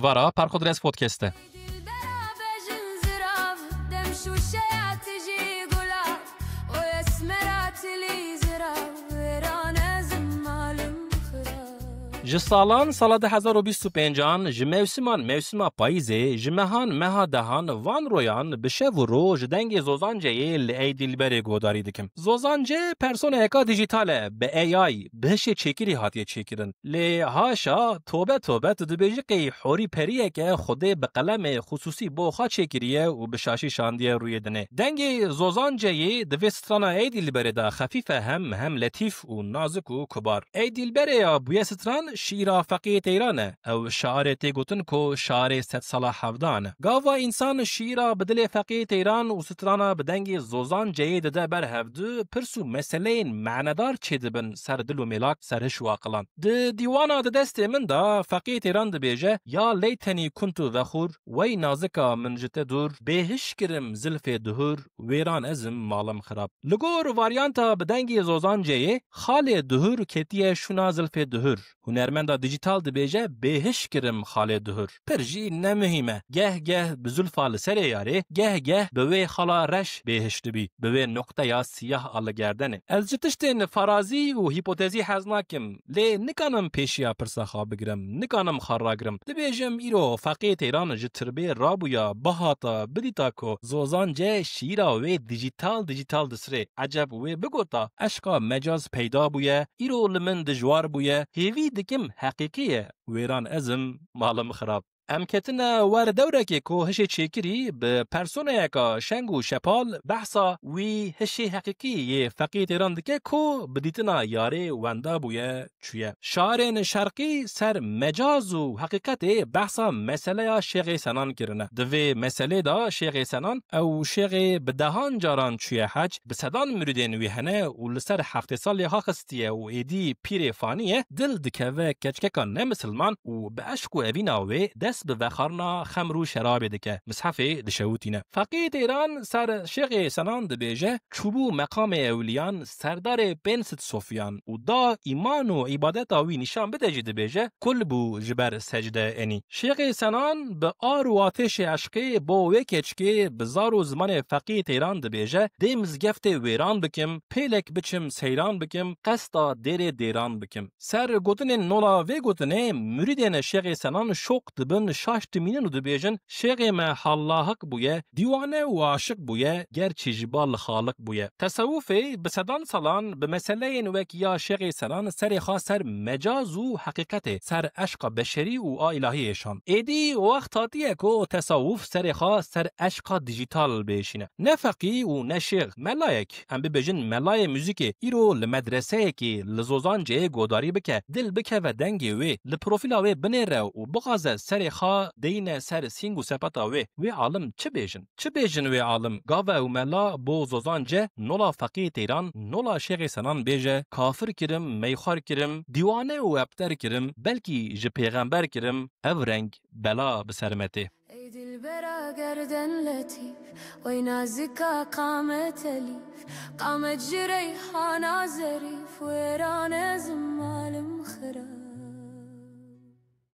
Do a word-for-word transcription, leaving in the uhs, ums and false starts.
Vara Parkhodres Podcast e. Dilbera bejin zirav, dem şûşeya tijî gulav, o esmera tilî zirav, wêran ezim malim xirab. Ji salan sala du hezar û bîst û pêncan, ji mewsiman mewsima payîzê, ji mehan meha dehan, van royan bi şev û roj dengê Zozanceyê li Ey Dilberê guhdarî dikim. Zozance personeyeka dîjîtal e, bi A I, bi hişê çêkirî hatiye çêkirin. Lê haşa, tobe tobe, tu dibêjî qey horî periyek e Xwedê bi qelemê xusûsî bo xwe çêkiriye û bi şaşî şandiye rûyê dinê. Dengê Zozanceyê di vê strana Ey Dilberê de xefîf e, hem hem letîf û nazik û kubar. Ey Dilberê ya bûye stran şîra Feqiyê Teyran e. Ew şarê tê gotin ku şarê sedsala hevdan e. Gava însan şîra bi dilê Feqiyê Teyran û strana bi dengê Zozanceyê dide ber hevdu, pirs û meseleyên manedar çêdibin ser dil û mêlak, ser hiş û aqilan. Di dîwana di destê min de Feqiyê Teyran dibêje, ya leytenî kuntu vexûr, wey nazika min ji te dûr, bêhiş kirim zilfê duhur, wêran ezim malim xirab. Li gor varyanta bi dengê Zozanceyê, xalê duhur ketiye şûna zilfê duhur. Hunermenda dîjîtal dibêje, bêhiş kirim xalê duhur. Pir jî ne muhîm e. Geh geh bi zulfa li serê yarê, geh geh bi wê xala reş bêhiş dibî, bi wê noqteya siyah a li gerdenê. Ez ji tiştên farazî û hîpotezî hez nakim, lê nikanim pêşiya pirsa xwe bigirim, nikanim xwe ragirim. Dibêjim îro Feqiyê Teyran ji tirbê rabûya, bihata, bidîta ku Zozance şîra wê dîjîtal dîjîtal disirê. Eceb wê bigota, eşqa mecaz peyda bûye, îro li min dijwar bûye, hêvî dikim heqîqî ye, wêran ezim, malim xirab. Em ketine wer dewrekê ku hişê çêkirî bi personeyeka şeng û şepal behsa wî hişê heqîqî yê Feqiyê Teyran dike ku bi dîtina yarê wenda bûye çûye. Şarên şerqî ser mecaz û heqîqetê behsa meseleya Şêxê Senan kirine. Di vê meselê de Şêxê Senan, ew şêxê bi dehan caran çûye hec, bi sedan mirîdên wî hene û li ser heftê salê xwe xistiye û êdî pîrê fanî ye, dil dikeve keçkeka nemisilman û bi eşq û evîna wê dest bi vexarina xemr û şerabê dike, mishefê dişewitîne. Feqiyê Teyran ser Şêxê Senan dibêje, çûbû meqamê ewliyan, serdarê pênc sed sofiyan û da îman û îbadeta wî nîşan bide jî dibêje, kul bû ji ber secde enî. Şêxê Senan bi ar û atêşê eşqê bo wê keçkê bi zar û zimanê Feqiyê Teyran dibêje, dê mizgeftê wêran bikim, pêlek biçim seyran bikim, qesta dêrê dêran bikim. Ser gotinên nola vê gotinê, mirîdên Şêxê Senan şoq dibin, şaş dimînin û dibêjin, Şêxê me hallahik bûye, dîwane û aşiq bûye, gerçî ji bal Xaliq bûye. Tesewufê bi sedan salan bi meseleyên wek ya Şêxê Senan serê xwe ser mecaz û heqîqetê, ser eşqa beşerî û a îlahiyê şand. Êdî wext hatiye ku tesewuf serê xwe ser eşqa dîjîtal biêşîne. Ne feqî û ne şêx, melayek, em bibêjin melayê muzîkê, îro li medreseyekê li Zozanceyê godarî bike, dil bikeve dengê wê, li profîla wê binêre û bixwaze serê xwe deyne ser sîng û sepeta wê. Wê alim çi bêjin? Çi bêjin wê alim? Gava ew mela bo Zozance nola Feqiyê Teyran, nola Şêxê Senan bêje, kafir kirim, meyxwar kirim, dîwane û ebter kirim, belkî ji pêxember kirim, ev reng bela bi ser me tê. Ey dilbera gerden letîf, wey nazika qamet elîf, qamet ji reyhana zerîf, wêran ezim